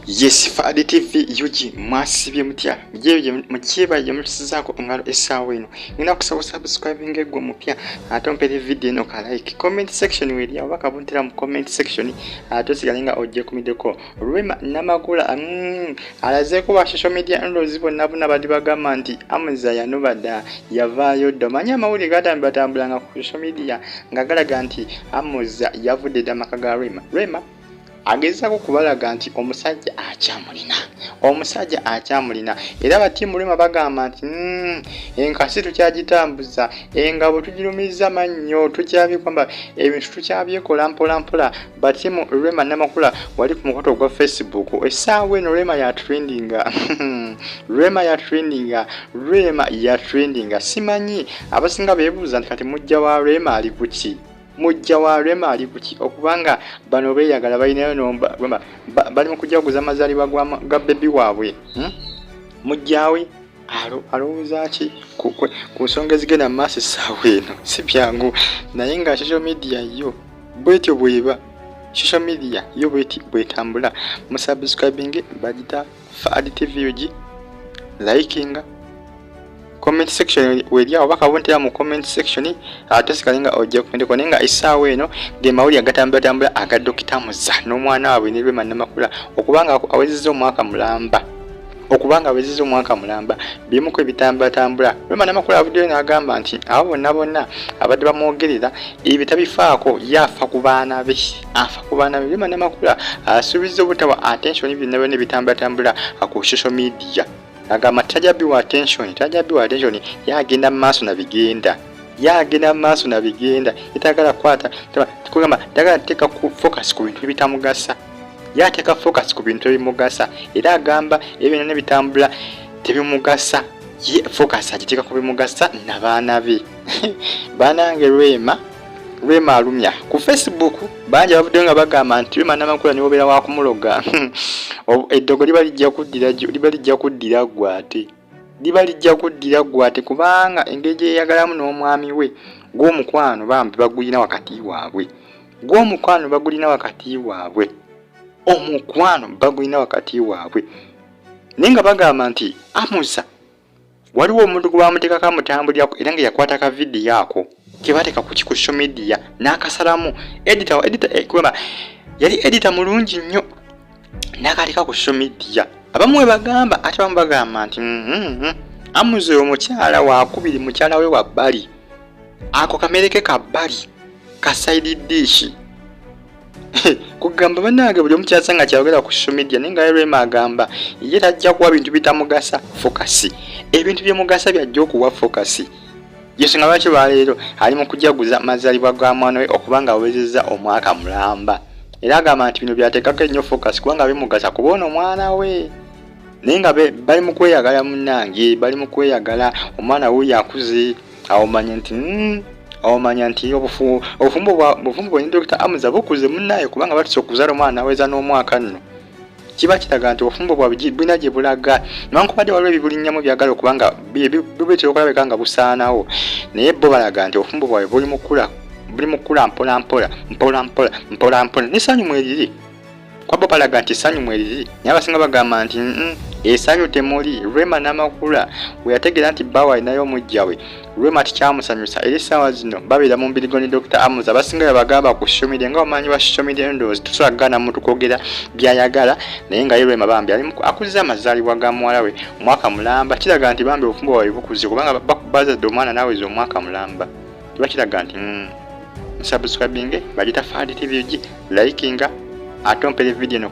Yes, Fadi TV UG, mwasibye mutya? Mukyeba gye mutusizaako engalo essaawa eno. Ngenda kusaba subscribing eggwe mupya, ate ompere video eno ka like. Comment section weri oba kabuntera mu comment section, ate osigale nga ojjekumiddeko. Rema Namakula alazeeko ba social media handles bonna bonna bali bagamba nti Amuza yanoba dda, yavaayo dda. Omanyi amawulire gatambulatambulanga ku social media nga galaga nti Amuza yavudde dda amaka ga Rema. Rema agezaako kubalaga nti omusajja akyamulina, omusajja akyamulina. Era batiimu Rema bagamba nti enkasi tukyagitambuza, engabo tugirumiza mannyo, tukyabikwamba ebintu tukyabyekola mpola mpola. Batiimu Rema Namakula wali ku mukutu ogwa Facebook essaawa eno Rema ya trendinga, Rema ya trendinga, Rema ya trendinga. Simanyi abasinga beebuuza nti kati mujja wa Rema ali kuki? Mujja wa Rema ali kuki? Okubanga bano beeyagala, balinayo bali mu kujaguza amazaalibwa ga bebi waabwe. Mujjawe alowooza ki ku nsonga ezigenda mu maaso essaawa eno? Si byangu, naye nga social media yo bwetyo bweba, social media yo bweti bwetambula. Musubscribing, bagita Fadi TV UG, likinga, comment section weri awo bakabuntera mu comment section, ate sigale nga ojja kumendeko. Naye nga essaawa eno ge mawulire agatambulatambula aga Dokita Muza n'omwana waabwe ne Rema Namakula, okubanga awezezza omwaka mulamba, okubanga awezezza omwaka mulamba, bimuku ebitambulatambula. Rema Namakula avuddeyo n'agamba nti abo bonna bonna abadde bamwogerera ebyo tabifaako, ye afa ku baana be, afa ku baana be. Rema Namakula asuubizza obutawa attention byonna byonna ebitambulatambula ku social media. Agamba tajja biwa attention, tajja biwa attention, yagenda mu maaso na bigenda, yagenda mu maaso na bigenda. Yetagala kukwata kugamba tagala teeka ku focus ku bintu ebitamugasa, yateeka focus ku bintu ebimugasa. Era agamba ebyo byonna ebitambula tebimugasa, ye focus agiteeka ku bimugasa nabaana be. Banange, Rema, Rema alumya ku Facebook. Bangi abavuddeyo nga bagamba nti Rema Namakula niwobeera wakumuloga, eddogo liba lijja kuddira, liba lijja kuddira ggwe, ate liba lijja kuddira ggwe ate, kubanga engeri gyeyagalamu n'omwami we gw'omukwano bambi bagulina wakati waabwe, gw'omukwano bagulina wakati waabwe, omukwano bagulina wakati waabwe. Naye nga bagamba nti Amuza waliwo omuntu gwe bamuteekako amutambulirako, era nga yakwata ka vidiyo ako kebateeka kuki ku social media n'akasalamu editor, editor kugamba yali editor mulungi nnyo, n'akateeka ku social media. Abamu we bagamba, ate abamu bagamba nti Amuza oyo omukyala wakubiri, mukyala we wa bbali, ako kamereke ka bbali, ka side dish. Kugamba bannange buli omukyasa nga kyayogera ku social media. Naye nga Rema agamba ye tajja kuwa bintu bitamugasa focus, ebintu byemugasa byajja okuwa focus. Yensonga lwaki lwaleero ali mu kujaguza mazaalibwa ga mwana we, okuba nga awezezza omwaka mulamba. Era agamba nti bino byateekako ennyo focus kubanga bimugasa kuba ono omwana we. Naye nga bali mu kweyagala, munnange, bali mu kweyagala. Omwana wuuyo akuze, awo manya nti omanya nti obufumbo bwe ne Dr Amuza bukuze munnaye, kubanga batuse okuzaala omwana naweza n'omwaka. Nno kiba kiraga nti obufumbo bwabwe bulina gye bulaga, newankubadde waliwo ebibulinnyamu byagala okubanga bubetera okulabika nga busaanawo. Naye bo balaga nti obufumbo bwabwe buli mukula, buli mukula mpola mpola, mpola mpola, mpola mpola, n'essanyu mweriri. Kwabo balaga nti essanyu mweriri, naye abasinga bagamba nti essanyu temuli. Rema Namakula we yategeera nti bbaawe alinayo omujja we, Rema tikyamusanyusa, era essaawa zino babeera mu mbirigo ne Dr Amuza. Abasinga bebagamba ku social media nga omanyi wa social media ndowooza tusobola kugaana muntu kwogera byayagala. Naye nga ye Rema bambi ali akuzza amazaalibwa ga muwala we omwaka mulamba, kiraga nti bambi obufumbo bwabwe bukuze, kubanga bazadde omwana naaweza omwaka mulamba. Kiba kiraga nti musubscribinge, bagita Fadi TV UG, likinga, ate ompere video eno.